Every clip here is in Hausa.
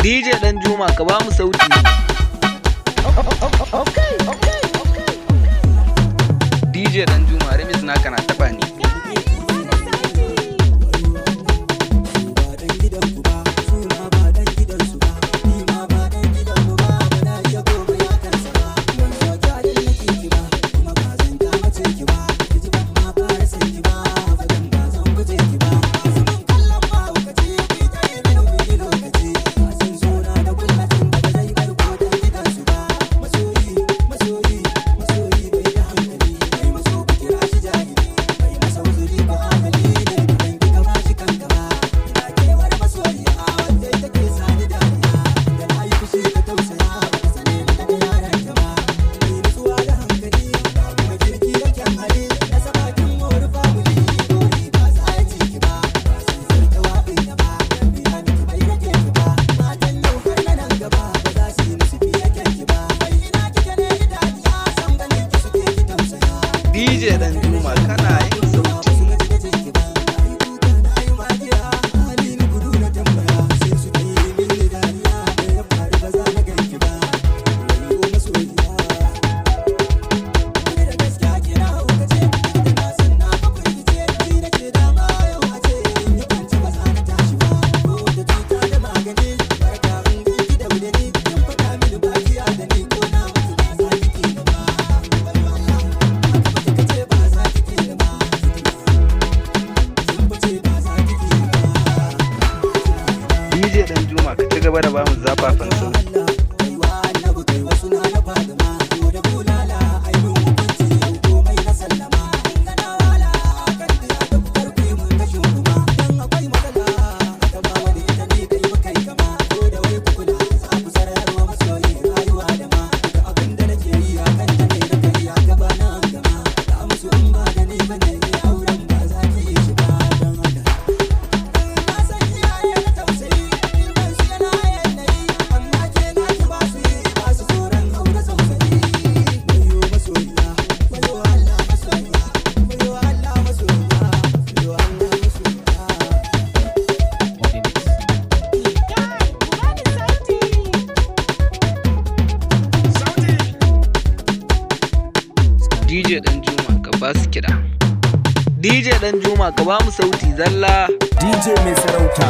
DJ Danjuma, ka ba mu sauti. DJ Danjuma, remix naka na taba ni. DJ Danjuma, kana yin sauti. DJ Danjuma, ka ci gaba da bamu zafafan sauti. DJ Danjuma, ka ba su kiɗa. DJ Danjuma, ka ba mu sauti zalla. DJ mai sarauta.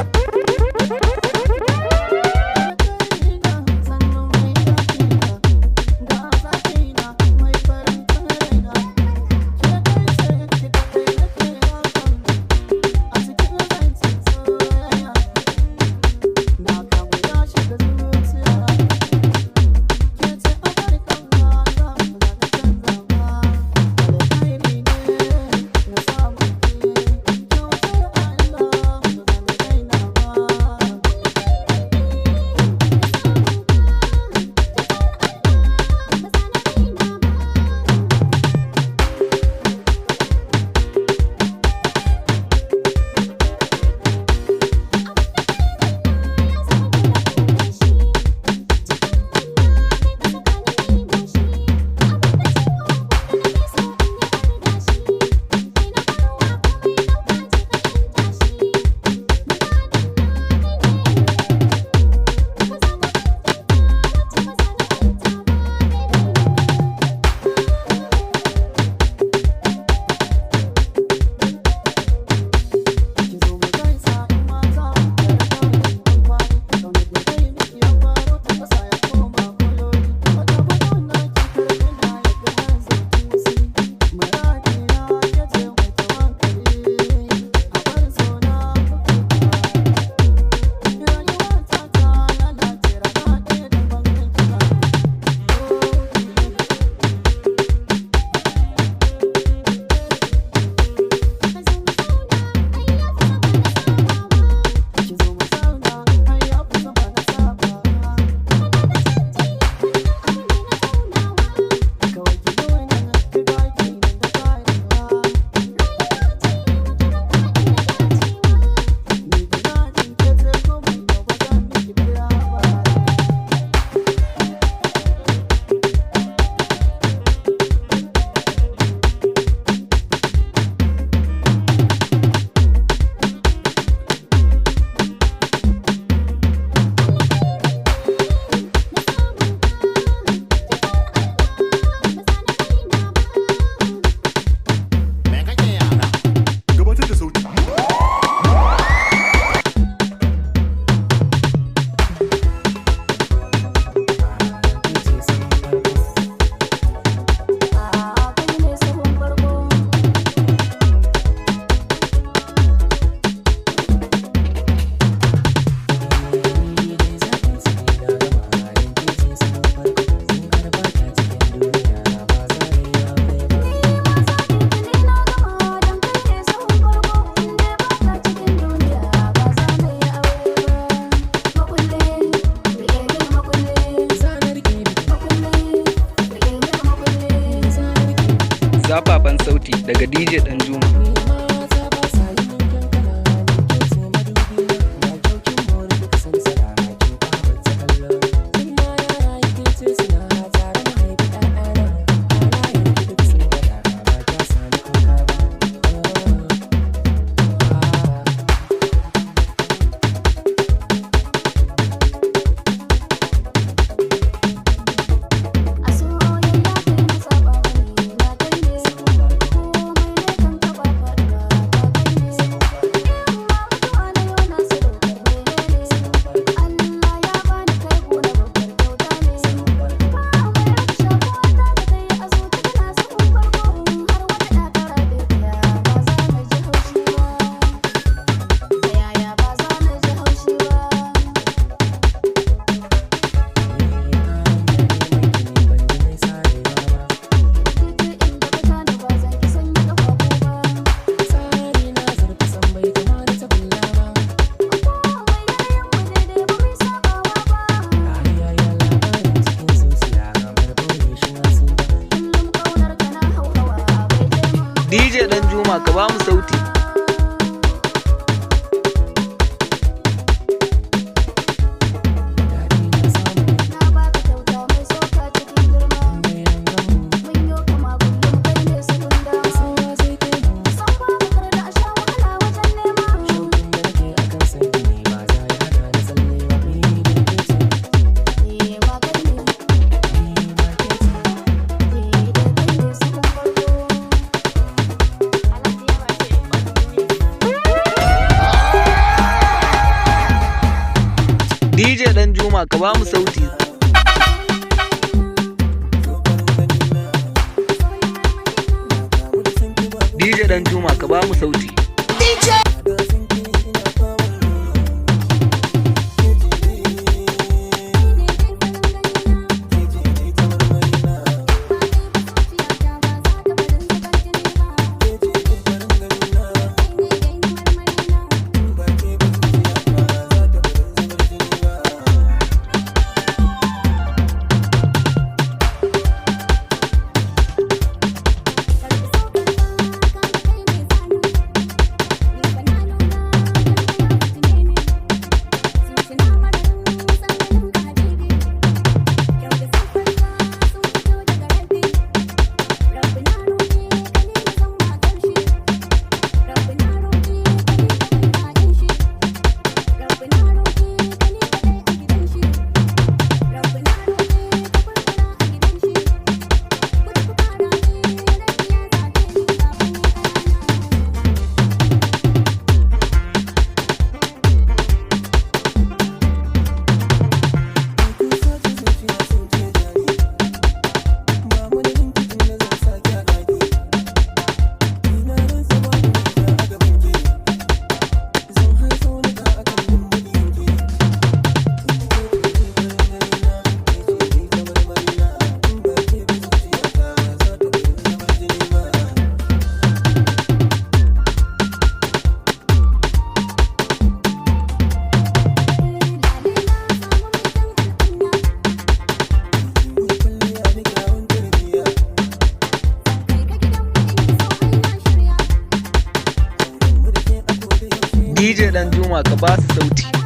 Daga DJ Danjuma. A soyayya kai na saba bane na kai ne, komai ne kan taba faɗuwa ka kai ne, in ma mutuwa na yau na sadaukar menene, Allah ya bani kai gona babbar kyauta ne, ba mai raba shakuwa ta da kai a zuci kana sahun farko, har wata ɗa ta rabe ɗaya ba za na ji haushi ba, ta yaya ba za na ji haushi ba. Duk inda ka tani ba zan ki sanya ƙafafu ba. Komai yanayin mu daidai ba mai sabawa ba. Kullum ƙaunar ka na hauhawa bai taimaka. DJ Danjuma ka ba mu sauti. Na baka kyauta mai soka cikin girma. Mun yo kama kullum kai ne sahun dama. San ba mu karda a sha wahala wajen nema. Ni ma kai ne, ni da kai ne sahun farko. DJ Danjuma ka ba mu sauti. DJ Danjuma ka ba mu sauti. DJ Danjuma ka ba su sauti.